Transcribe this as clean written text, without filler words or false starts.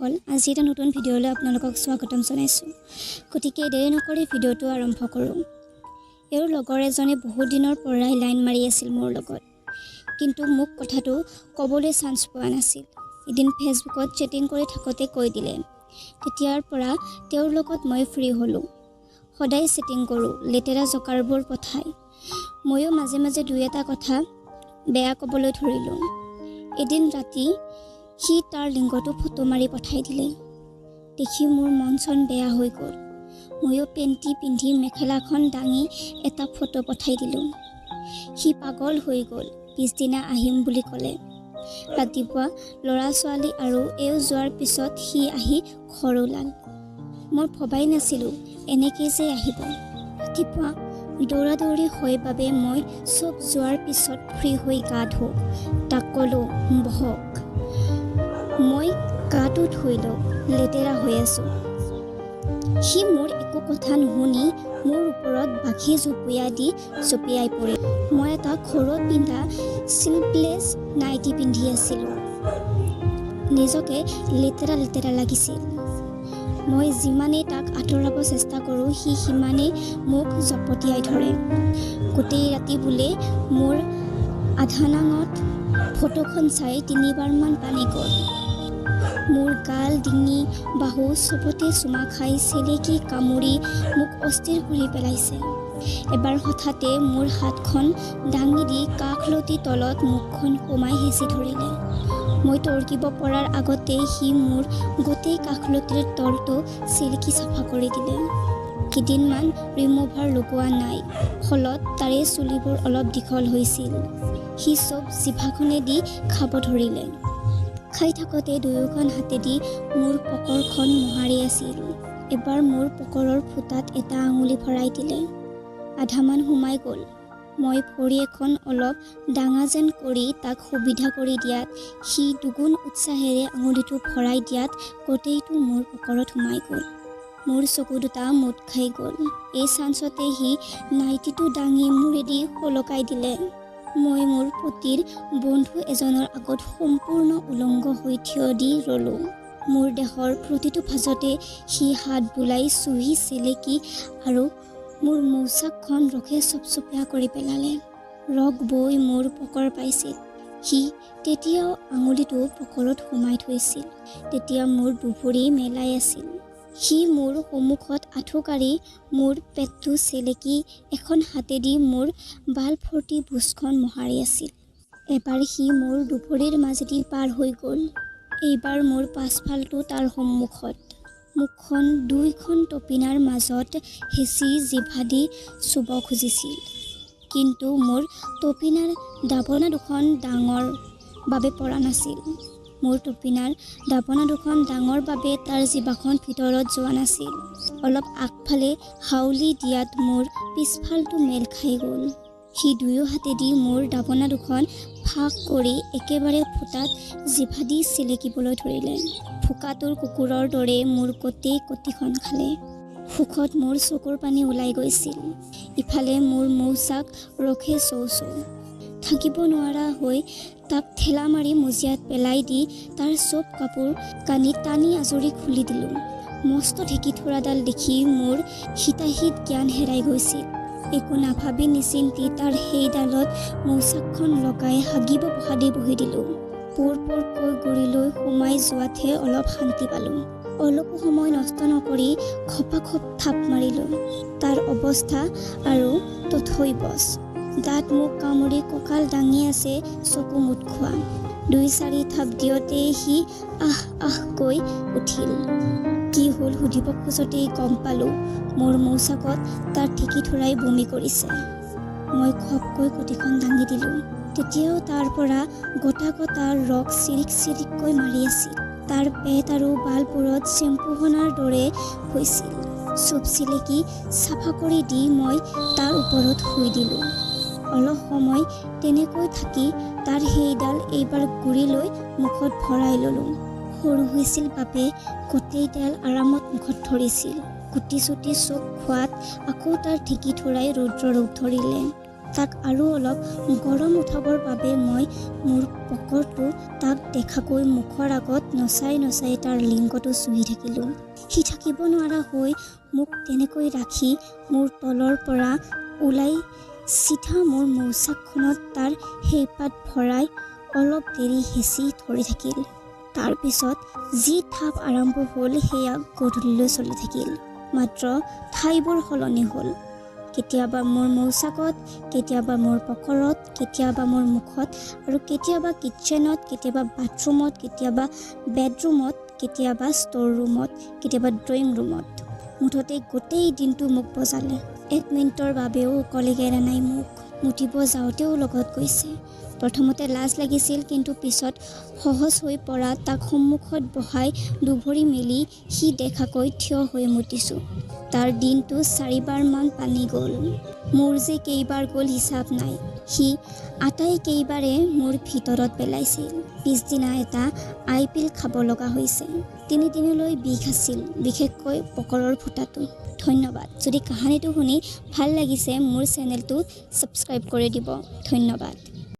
বন্ধুসকল, আজি এটা নতুন ভিডিঅ'লৈ আপোনালোকক স্বাগতম জনাইছোঁ। গতিকে দেৰি নকৰি ভিডিঅ'টো আৰম্ভ কৰোঁ। এওঁৰ লগৰ এজনে বহুত দিনৰ পৰাই লাইন মাৰি আছিল মোৰ লগত, কিন্তু মোক কথাটো ক'বলৈ চান্স পোৱা নাছিল। এদিন ফেচবুকত চেটিং কৰি থাকোঁতে কৈ দিলে। তেতিয়াৰ পৰা তেওঁৰ লগত মই ফ্ৰী হ'লোঁ। সদায় চেটিং কৰোঁ, লেতেৰা জোকাৰবোৰ পঠায়। ময়ো মাজে মাজে দুই এটা কথা বেয়া ক'বলৈ ধৰিলোঁ। এদিন ৰাতি সি তাৰ লিংগটো ফটো মাৰি পঠাই দিলে। দেখি মোৰ মন চন বেয়া হৈ গ'ল। ময়ো পেণ্টি পিন্ধি মেখেলাখন দাঙি এটা ফটো পঠাই দিলোঁ। সি পাগল হৈ গ'ল। পিছদিনা আহিম বুলি ক'লে। ৰাতিপুৱা ল'ৰা ছোৱালী আৰু এওঁ যোৱাৰ পিছত সি আহি ঘৰ ওলাল। মই ভবাই নাছিলোঁ এনেকৈ যে আহিব। ৰাতিপুৱা দৌৰা দৌৰি হয় বাবে মই চব যোৱাৰ পিছত ফ্ৰী হৈ গা ধুওঁ। তাক ক'লোঁ, বহক, মই গাটো ধুই লওঁ, লেতেৰা হৈ আছোঁ। সি মোৰ একো কথা নুশুনি মোৰ ওপৰত বাঘে জঁপিয়াই দি জঁপিয়াই পৰিল। মই এটা ঘৰত পিন্ধা শ্লিভলেছ নাইটি পিন্ধি আছিলোঁ। নিজকে লেতেৰা লেতেৰা লাগিছিল। মই যিমানেই তাক আঁতৰাব চেষ্টা কৰোঁ, সি সিমানেই মোক জপটিয়াই ধৰে। গোটেই ৰাতি বোলে মোৰ আধানাঙত ফটোখন চাই তিনিবাৰমান পানী গ'ল। মোৰ গাল, ডিঙি, বাহু চবতে চুমা খাই চেলেকি কামুৰি মোক অস্থিৰ কৰি পেলাইছে। এবাৰ হঠাতে মোৰ হাতখন দাঙি দি কাষলতি তলত মুখখন সোমাই হেঁচি ধৰিলে। মই তৰ্কিব পৰাৰ আগতেই সি মোৰ গোটেই কাষলতিৰ তলটো চেলেকি চাফা কৰি দিলে। কেইদিনমান ৰিমুভাৰ লগোৱা নাই, ফলত তাৰে চুলিবোৰ অলপ দীঘল হৈছিল। সি চব জিভাখনেদি খাব ধৰিলে। খাই থাকোঁতে দুয়োখন হাতেদি মোৰ পকৰখন মোহাৰি আছিল। এবাৰ মোৰ পকৰৰ ফুটাত এটা আঙুলি ভৰাই দিলে। আধামান সোমাই গ'ল। মই ভৰি এখন অলপ ডাঙা যেন কৰি তাক সুবিধা কৰি দিয়াত সি দুগুণ উৎসাহেৰে আঙুলিটো ভৰাই দিয়াত গোটেইটো মোৰ পকৰত সোমাই গ'ল। মোৰ চকু দুটা মুদ খাই গ'ল। এই চান্সতে সি নাইটিটো দাঙি মূৰেদি সলকাই দিলে। মই মোৰ পতিৰ বন্ধু এজনৰ আগত সম্পূৰ্ণ উলংগ হৈ থিয় দি ৰ'লোঁ। মোৰ দেহৰ প্ৰতিটো ভাঁজতে সি হাত বুলাই চুহি চেলেকি আৰু মোৰ মৌচাকখন ৰসে চপচপীয়া কৰি পেলালে। ৰস বৈ মোৰ পকৰ পাইছিল। সি তেতিয়াও আঙুলিটো পকৰত সোমাই থৈছিল। তেতিয়া মোৰ দুভৰি মেলাই আছিল। সি মোৰ সন্মুখত আঁঠু কাঢ়ি মোৰ পেটটো চেলেকি এখন হাতেদি মোৰ বাল ভৰ্তি বুচখন মোহাৰি আছিল। এবাৰ সি মোৰ দুভৰিৰ মাজেদি পাৰ হৈ গ'ল। এইবাৰ মোৰ পাছফালটো তাৰ সন্মুখত। মুখখন দুইখন তপিনাৰ মাজত হেঁচি জিভা দি চুব খুজিছিল। কিন্তু মোৰ তপিনাৰ দাবনা দুখন ডাঙৰ বাবে পৰা নাছিল। মোৰ তপিনাৰ দাবনা দুখন ডাঙৰ বাবে তাৰ জিভাখন ভিতৰত যোৱা নাছিল। অলপ আগফালে হাউলি দিয়াত মোৰ পিছফালটো মেল খাই গ'ল। সি দুয়ো হাতেদি মোৰ দাবনা দুখন ফাঁক কৰি একেবাৰে ফুটাত জিভা দি চেলেকিবলৈ ধৰিলে। ভোকাতুৰ কুকুৰৰ দৰে মোৰ গোটেই কটিখন খালে। সুখত মোৰ চকুৰ পানী ওলাই গৈছিল। ইফালে মোৰ মৌচাক ৰসে চৌ চৌ। থাকিব নোৱাৰা হৈ তাক ঠেলা মাৰি মজিয়াত পেলাই দি তাৰ চব কাপোৰ কানি টানি আঁজুৰি খুলি দিলোঁ। মস্ত ঢেঁকী থোৰাডাল দেখি মোৰ হিতাহিত জ্ঞান হেৰাই গৈছিল। একো নাভাবি নিচিন্তি তাৰ সেইডালত মৌচাকখন লগাই হাগিব বহাদি বহি দিলোঁ। পোৰ পোৰকৈ গুৰিলৈ সোমাই যোৱাতহে অলপ শান্তি পালোঁ। অলপো সময় নষ্ট নকৰি খপাখপ থাপ মাৰিলোঁ। তাৰ অৱস্থা আৰু তথৈ বচ। দাঁত মুখ কামুৰি কঁকাল দাঙি আছে, চকু মুদ খোৱা। দুই চাৰি থাপ দিওঁতেই সি আহ আহ কৈ উঠিল। কি হ'ল সুধিব খোজোঁতেই গম পালোঁ, মোৰ মৌচাকত তাৰ ঢেঁকী থোৰাই বমি কৰিছে। মই খপকৈ কটিখন দাঙি দিলোঁ। তেতিয়াও তাৰ পৰা গোটা গোটা ৰস চিৰিক চিৰিককৈ মাৰি আছিল। তাৰ পেট আৰু বালবোৰত চেম্পু সনাৰ দৰে হৈছিল। চব চেলেকি চাফা কৰি দি মই তাৰ ওপৰত শুই দিলোঁ। অলপ সময় তেনেকৈ থাকি তাৰ সেইডাল এইবাৰ গুৰিলৈ মুখত ভৰাই ল'লোঁ। সৰু হৈছিল বাবে গোটেইডাল আৰামত মুখত ধৰিছিল। গুটি চুটি চব খোৱাত আকৌ তাৰ ঢেঁকী থোৰাই ৰুদ্ৰ ৰূপ ধৰিলে। তাক আৰু অলপ গৰম উঠাবৰ বাবে মই মোৰ পকৰটো তাক দেখাকৈ মুখৰ আগত নচাই নচাই তাৰ লিংগটো চুহি থাকিলোঁ। সি থাকিব নোৱাৰা হৈ মোক তেনেকৈ ৰাখি মোৰ তলৰ পৰা ওলাই চিধা মোৰ মৌচাকখনত তাৰ সেইপাত ভৰাই অলপ দেৰি হেঁচি ধৰি থাকিল। তাৰপিছত যি থাপ আৰম্ভ হ'ল, সেয়া গধূলিলৈ চলি থাকিল। মাত্ৰ ঠাইবোৰ সলনি হ'ল। কেতিয়াবা মোৰ মৌচাকত, কেতিয়াবা মোৰ পকৰত, কেতিয়াবা মোৰ মুখত আৰু কেতিয়াবা কিটচেনত, কেতিয়াবা বাথৰুমত, কেতিয়াবা বেডৰুমত, কেতিয়াবা ষ্ট'ৰ ৰুমত, কেতিয়াবা ড্ৰয়িং ৰুমত। মুঠতে গোটেই দিনটো মোক বজালে। এক মিনিটৰ বাবেও অকলে এৰা নাই মোক। মুতিব যাওঁতেও লগত গৈছে। প্ৰথমতে লাজ লাগিছিল, কিন্তু পিছত সহজ হৈ পৰাত তাক সন্মুখত বহাই দুভৰি মেলি সি দেখাকৈ থিয় হৈ মুতিছোঁ। তাৰ দিনটো চাৰিবাৰমান পানী গ'ল। মোৰ যে কেইবাৰ গ'ল হিচাপ নাই। সি আটাইকেইবাৰে মোৰ ভিতৰত পেলাইছিল। পিছদিনা এটা আই পিল খাব লগা হৈছে। 3 দিনলৈ বিষ আছিল, বিশেষকৈ পকৰৰ ফুটাটো। ধন্যবাদ। যদি কাহানীটো শুনি ভাল লাগিছে, মোৰ চেনেলটো ছাবস্ক্ৰাইব কৰি দিব। ধন্যবাদ।